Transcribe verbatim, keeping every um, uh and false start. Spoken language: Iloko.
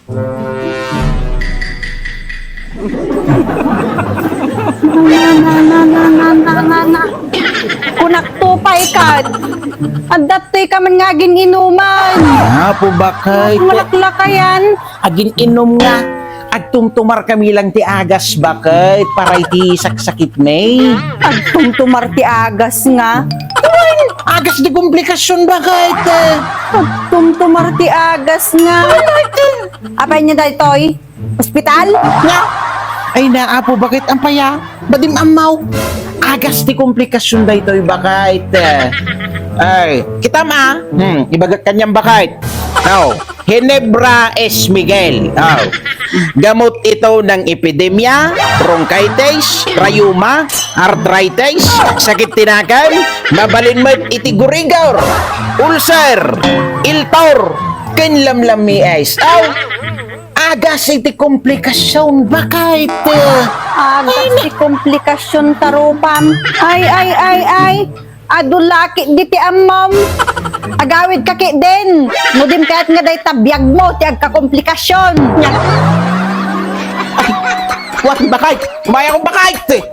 Kunakto pay ket, adda toy ka man nga agin-inuman. Apo, baket. Malaklakayan. Agin-inum nga. Agtumtumar kami lang ti agas, baket, para iti saksakit mi. Agtumtumar ti agas nga. Agas ti komplikasyon, baket. Agtumtumar ti agas nga. Apay nia daytoy? Ospital? Nga? Ay, naapo, baket ampaya? Badim ammaw. Agas ti komplikasyon daytoy, baket. Ay, kitam a. Hmm, ibagak kaniam, baket. Now, Ginebra S. Miguel. Oh. Gamot ito ng epidemya, bronchitis, rayuma, arthritis, sakit tinakan, mabalin met iti gurigor, ulcer, iltor, ken lamlammies. Oh. Agas iti komplikasyon, baket. Agas ti komplikasyon, tarupam. Ay, ay, ay, ay. Adu lakit diti ammom. Agawid ka ketdin. No dim kayat nga dayta biagmo ti agkakomplikasyon. Wan, baket. Maya ko, baket.